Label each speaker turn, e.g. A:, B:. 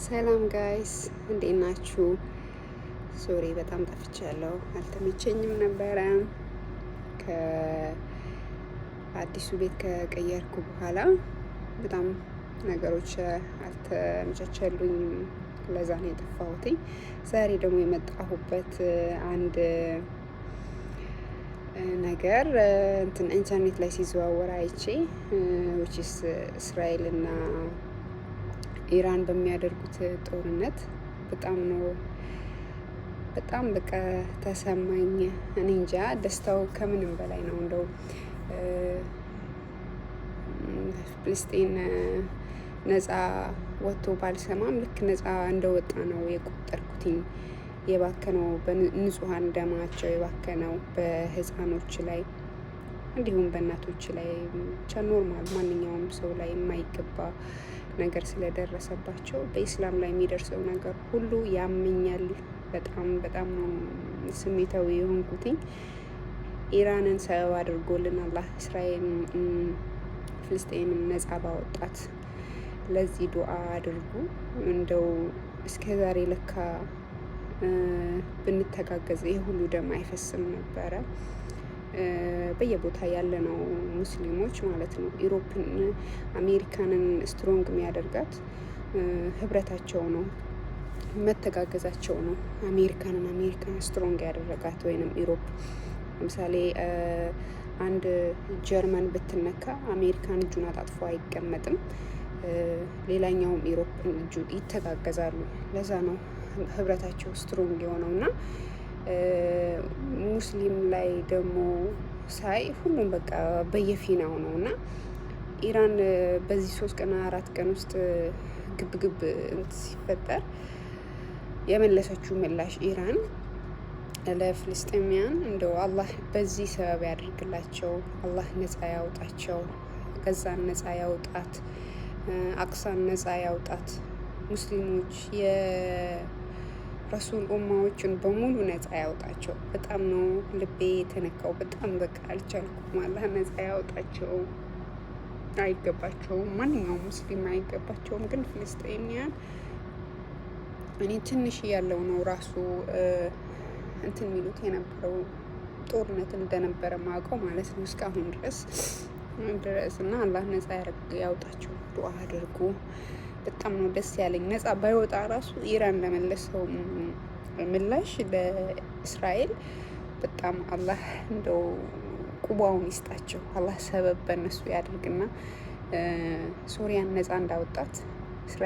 A: ሰላም guys፣ እንዴት ናችሁ? Sorry፣ በጣም ጠፍቻለሁ። አልተመቸኝም ነበረ። ከአዲሱ ቤት ከቀየርኩ በኋላ በጣም ነገሮች አልተመቻቸሉኝም። ለዛ ነው የጠፋሁትኝ። ዛሬ ደግሞ የመጣሁበት አንድ ነገር እንትን ኢንተርኔት ላይ ሲዘዋወር አይቼ፣ which is እስራኤል እና ኢራን በሚያደርጉት ጦርነት በጣም ነው በጣም በቃ ተሰማኝ። እኔ እንጃ፣ ደስታው ከምንም በላይ ነው። እንደው ፍልስጤን ነፃ ወጥቶ ባልሰማም ልክ ነፃ እንደወጣ ነው የቆጠርኩትኝ። የባከነው በንጹሀን ደማቸው፣ የባከነው በህፃኖች ላይ እንዲሁም በእናቶች ላይ፣ ብቻ normal ማንኛውም ሰው ላይ የማይገባ ነገር ስለደረሰባቸው በኢስላም ላይ የሚደርሰው ነገር ሁሉ ያመኛል። በጣም በጣም ነው ስሜታዊ የሆንኩትኝ። ኢራንን ሰበብ አድርጎልን አላህ እስራኤል ፍልስጤምን ነጻ ባወጣት። ለዚህ ዱአ አድርጉ። እንደው እስከ ዛሬ ለካ ብንተጋገዝ ይህ ሁሉ ደም አይፈስም ነበረ። በየቦታ ያለነው ሙስሊሞች ማለት ነው። Europe ን አሜሪካንን strong የሚያደርጋት ህብረታቸው ነው፣ መተጋገዛቸው ነው። አሜሪካንን አሜሪካን strong ያደረጋት ወይንም Europe፣ ለምሳሌ አንድ ጀርመን ብትነካ አሜሪካን እጁን አጣጥፎ አይቀመጥም። ሌላኛውም Europe እጁ ይተጋገዛሉ። ለዛ ነው ህብረታቸው strong የሆነው። እና ሙስሊም ላይ ደግሞ ሳይ ሁሉም በቃ በየፊናው ነው። እና ኢራን በዚህ 3 ቀን 4 ቀን ውስጥ ግብ ግብ ሲፈጠር የመለሰችው ምላሽ ኢራን ለፍልስጤማውያን፣ እንደው አላህ በዚህ ሰበብ ያደርግላቸው፣ አላህ ነጻ ያውጣቸው፣ ጋዛን ነጻ ያውጣት፣ አቅሳን ነጻ ያውጣት፣ ሙስሊሞች የረሱል ኡማዎችን በሙሉ ነጻ ያውጣቸው። በጣም ነው ልቤ የተነካው። በጣም በቃ አልቻልኩም። አላህ ነጻ ያውጣቸው። አይገባቸውም። ማንኛውም ሙስሊም አይገባቸውም። ግን ፍልስጤማውያን እኔ ትንሽ ያለው ነው ራሱ እንትን የሚሉት የነበረው ጦርነት እንደነበረ ማውቀው ማለት ነው እስካሁን ድረስ። እና አላህ ነጻ ያውጣቸው። ዱአ አድርጉ። በጣም ነው ደስ ያለኝ። ነጻ ባይወጣ ራሱ ኢራን ለመለሰው ምላሽ ለእስራኤል በጣም አላህ እንደው ቁዋውን ይስጣቸው። አላህ ሰበብ በእነሱ ያድርግና ሶሪያን ነጻ እንዳወጣት